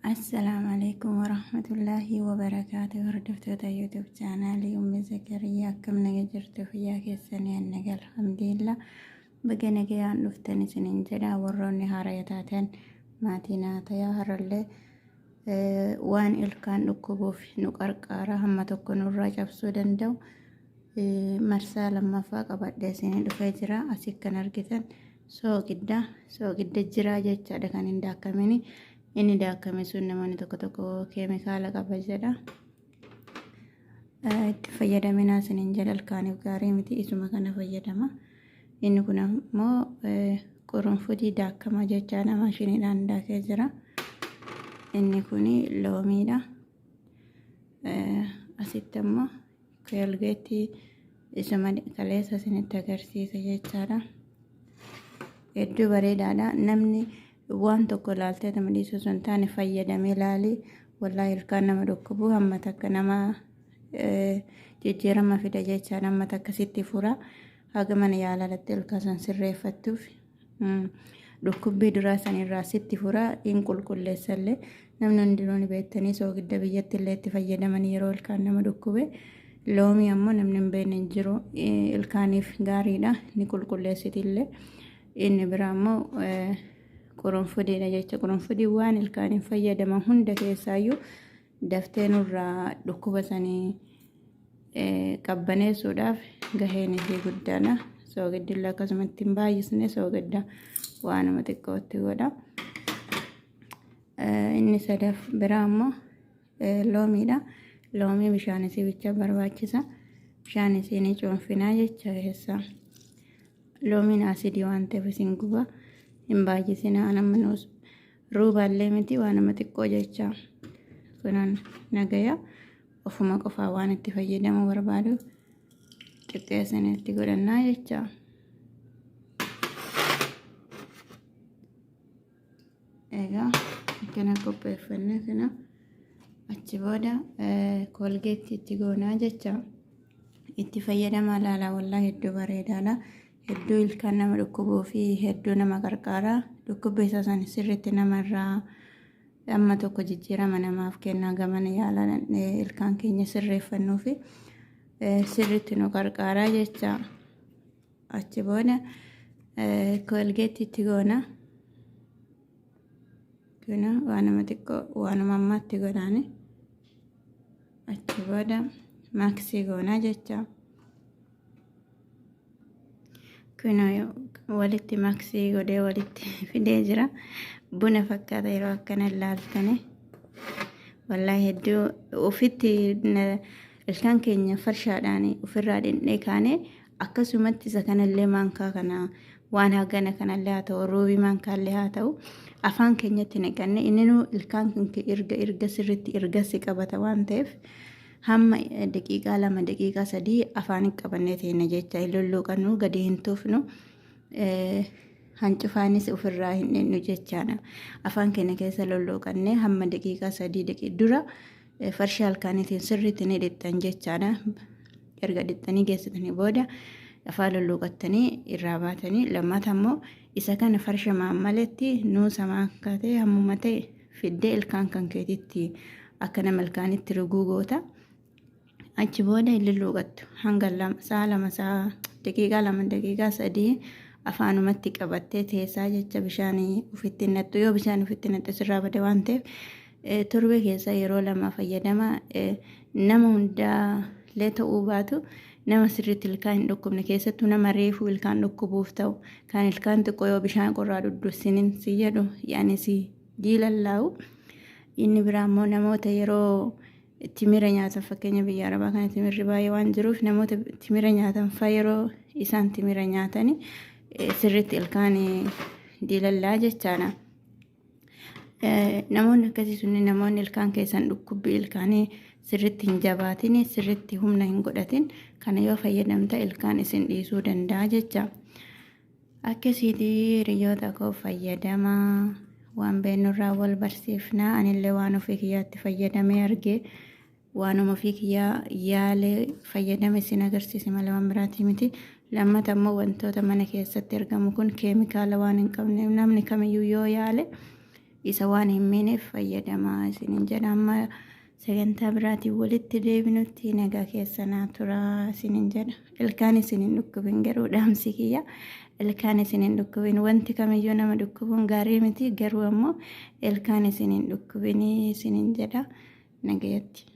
Assalaamu alaikum warahmatullaahi wabarakaatu. Hordoftoota YouTube chaanaalii Ummi Zakariyaa, akkam naga jirtu? Fayyaa keessanii? Annaga alhamdulillah. Baga nagayaan dhuftan isiniin jedha. Warroonni haaraya taatan maatii naa tayaa. Har'allee waan ilkaan dhukkubuuf nu qarqaara, hamma tokko nurraa cabsuu danda'u, marsaa lammaffaa qabadhee isinii dhufee jira. Asii kan argitan soogidda, soogidda jiraa jechaadha, kan hin daakkamini. Inni daakkame sun namoonni tokko tokko keemikaala qaba jedha. Itti fayyadaminaa isiniin jedha, ilkaaniif gaarii miti, isuma kana fayyadama. Inni kun ammoo qurunfudii daakkama jechaadha, maashiniidhaan daakee jira. Inni kun loomiidha. Asitti ammoo Koolgeetii isuma kaleessa isinitti agarsiise jechaadha. Hedduu bareedaadha. Namni waan tokko ilaaltee nama dhiisuu osoo hin taane fayyadamee ilaali. Wallaahi ilkaan nama dhukkubu hamma takka nama jijjiirama fida jechaadha. Hamma takka sitti fura. Haga mana yaalaalatti ilkaan san sirreeffattuuf dhukkubbii duraa sanirraa sitti fura, hin qulqulleessallee. Namni hundinuu ni beektanii, soogidda biyyatti illee itti fayyadaman yeroo ilkaan nama dhukkube. Loomii ammoo namni hin beekne hin jiru, ilkaaniif gaariidha, ni qulqulleessitillee. Inni biraa ammoo qurunfudiidha jecha. Qurunfudii waan ilkaaniif fayyadaman hunda keessaayyuu daftee nurraa dhukkuba sanii qabbaneessuudhaaf gaheen isii guddaadha. Soogiddi akkasumatti hin baay'isne, soogidda waanuma xiqqootti godha. Inni sadaf biraa ammoo loomiidha. Loomii bishaan isii bicha barbaachisa. Bishaan isii ni cuunfinaa jecha keessa. Loomiin asidii waan ta'eef isin guba, hin baay'isinaa. Nama nuus ruubaallee miti, waanuma xiqqoo jecha. Kunan nagaya ofuma qofaa waan itti fayyadamuu barbaadu xiqqeessanii itti godhannaa jecha. Egaa akkana qopheeffanne kana achi booda Koolgeetti itti goonaa jecha. Itti fayyadamaa laalaa, wallaa hedduu bareedaadha. Hedduu ilkaan nama dhukkubuu fi hedduu nama qarqaara. Dhukkubbii isaa san sirriitti namarraa amma tokko jijjiirama namaaf kenna. Gamana yaalaa ilkaan keenya sirreeffannuu fi sirriitti nu qarqaaraa jecha. Achi booda Koolgeetti itti goona. Kuna waanuma xiqqoo, waanuma ammaatti godhaani. Achi booda maaksii goonaa jecha. Kun walitti maksii godhee walitti fidee jira. Buna fakkaata yeroo akkana ilaaltani. Wallaahi hedduu ofitti ilkaan keenya farshaadhaan ofirraa dhindhee kaane, akkasumatti isa kanallee maankaa kana waan hagana kanallee haa ta'u, ruubii maankaallee haa ta'u, afaan keenyatti naqanne, inni nu ilkaan kan erga erga sirriitti erga si qabata waan ta'eef, hamma daqiiqaa 2, daqiiqaa 3 afaan qabannee teenya jecha. Hin lulluuqannu, gadi hin tuufnu, hancufaanis ofirraa hin dhinnu jechaadha. Afaan keenya keessa lulluuqannee hamma daqiiqaa 3 dura farshaa ilkaaniitiin sirriitti ni dhixxan jechaadha. Erga dhixxanii geessitanii booda afaan lulluuqattanii irraa baatanii, lammata immoo isa kana farsha maammaletti nuusa maankaa ta'e hammuma ta'e fiddee ilkaan kan keetitti akka nama ilkaanitti ruguu goota. Achi booda hin lulluuqattu. Hanga 2 sa'a, 2 sa'a, daqiiqaa 2, daqiiqaa 3 afaanumatti qabattee teessaa jecha. Bishaan ofitti nattu, yoo bishaan ofitti natte sirraa bade waan ta'eef, torbee keessa yeroo 2 fayyadama. Nama hundaallee ta'uu baatu, nama sirriitti ilkaan hin dhukkubne, keessattuu nama reefuu ilkaan dhukkubuuf ta'u, kan ilkaan xiqqoo yoo bishaan qorraa dhuddussinin si jedhu, yaani si diilallaa'u. Inni biraa immoo namoota yeroo timira nyaatan, fakkeenya biyya arabaa kana timirri baay'ee waan jiruuf, namoota timira nyaatan faa, yeroo isaan timira nyaatani sirriitti ilkaan diilallaa jechaadha. Namoonni akkasii sunni, namoonni ilkaan keessan dhukkubbii ilkaanii sirriitti hin jabaatin, sirriitti humna hin godhatin, kana yoo fayyadamta ilkaan isin dhiisuu danda'a jecha. Akkasiiti hiriyoota koo, fayyadamaa. Waan beennurraa wal barsiifnaa. Anillee waan ofii kiyyaatti fayyadamee arge, waanuma ofii kiyyaa yaalee fayyadame isin agarsiise malee waan biraatii miti. Lammata immoo wantoota mana keessatti argamu kun keemikaala waan hin qabneef, namni kamiyyuu yoo yaale Isa waan hin miineef fayyadamaa isinin jedha. Amma sagantaa biraatiin walitti deebinutti nagaa keessa naa turaa isinin jedha. Ilkaan isin hin dhukkubin garuu dhaamsi kiyya. Ilkaan isin hin dhukkubin wanti kamiyyuu nama dhukkubuun gaarii miti garuu ammoo ilkaan isin hin dhukkubin isinin jedha nagayatti.